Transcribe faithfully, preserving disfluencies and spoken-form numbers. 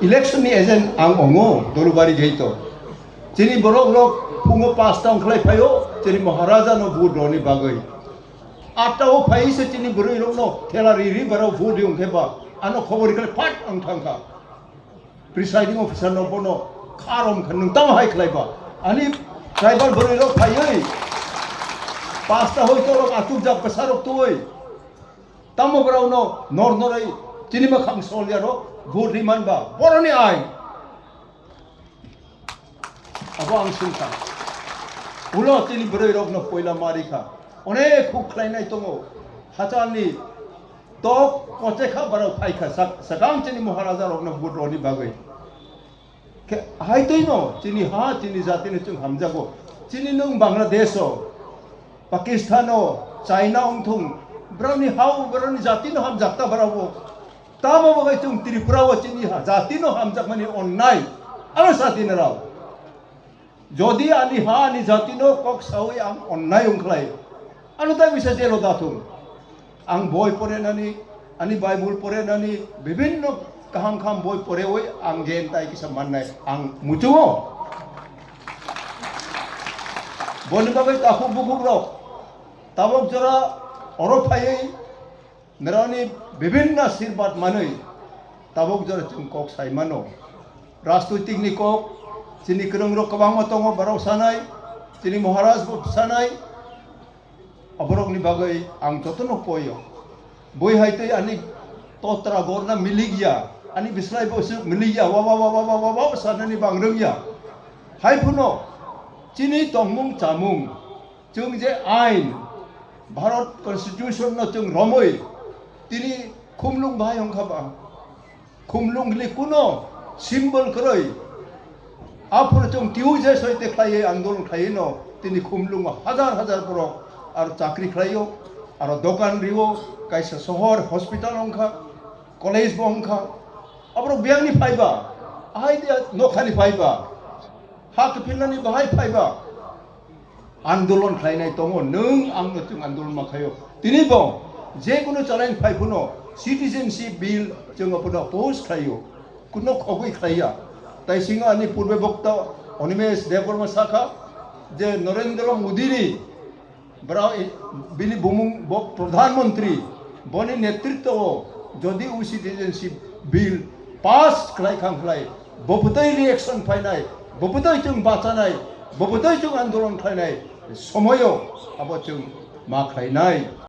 Election ni agent ang ongo Dolubari gate o. Chini borok rok phungo pasta ongkhlai phaio, chini Maharaja no vote roni bagwi. Atta o phai se chini bwrwi rok no thela ri ri barao vote ongkhe ba. Ano khobor khlai phat ang thangkha. Presiding officer no bono kharom kha nwng tamo hai khlai ba. Ani tribal bwrwi rok phaiwi pasta hoi to rok achuk jak bwsa rok tuwi. Tamo borok no nor noroi chini makhang solya rok vote ri man ba. Boroni ain. Abo ang sungkha. Ulo chini bwrwi rok no poila mari kha. Onek huk khlainai tongo. Hachal ni tok koche kha borok phai kha sak-, sakang chini Maharaja rok no vote roni bagwi. Khe hai twi no chini ha, chini jati no chwng hamjago. Chini nwng Bangladesh o, Pakistan o, China wng thung, borok ni ha o, borok ni jati no hamjak ta borok o. Tamo bagwi chwng Tripura o chini ha, jati no hamjak mani onnai. Ano sati na rao. Jodi ani ha, ani jati no kok sawi ang onnai wng khlai. Ano tai bisa jelo da thung. Ang boi pore nani, ani Bible pore nani, bibhinno kaham kaham boi pore oi ang gen tai kisa mannai ang muchungo. Boni bagwi takhuk bukhuk rok tabok jora oro phaiwi nirani bibhinno asirbad manwi tabok jora chwng kok sai mano. Rajnoitik ni kok chini kwrwng rok kwbangma tongo, borok sanai, chini Maharaj bo sanai, Aborokni bagwi ang jotono koio. Bui hai tei ani totra gorna milik ya, ani bislai bo suk milik ya, wa, wa, wa, sanani bang rwng ya. Hai phuno chini tongmung chamung, chwng je ain, Bharat Constitution no chwng romwi, tini khumlung bahai hongkha ba. Khumlung hwnwi kuno symbol kwrwi. Aphuru chwng T U J soite khlaiwi andolon khlaiwi no tini Khumlungo hajar hajar borok aro chakri khlaio, aro dokan rio, kaisa sohor hospital wngkha, college bo wngkha. Aborok biyangni phaiba, ahai dia nokhani phaiba, ha kiphilnani bahai phaiba. Andolon khlainai tongo, nwng ang no chwng andolon ma khaio. Tini bo je kunu challenge phai phuno citizenship bill chwng abono oppose khlaio. Kuno khogwi khlaiya. Tai singo ani purbe bokta Animesh Debbarma sakha je Narendra Modi ni bra bini bumung bo pradhan mantri, boni netritwo o jodi o citizenship bill pass khlai khang khlai, bo bwtwi reaction phainai, bo bwtwi chwng bachanai, bo bwtwi chwng andolon khlainai somoyo abo chwng ma khlainai.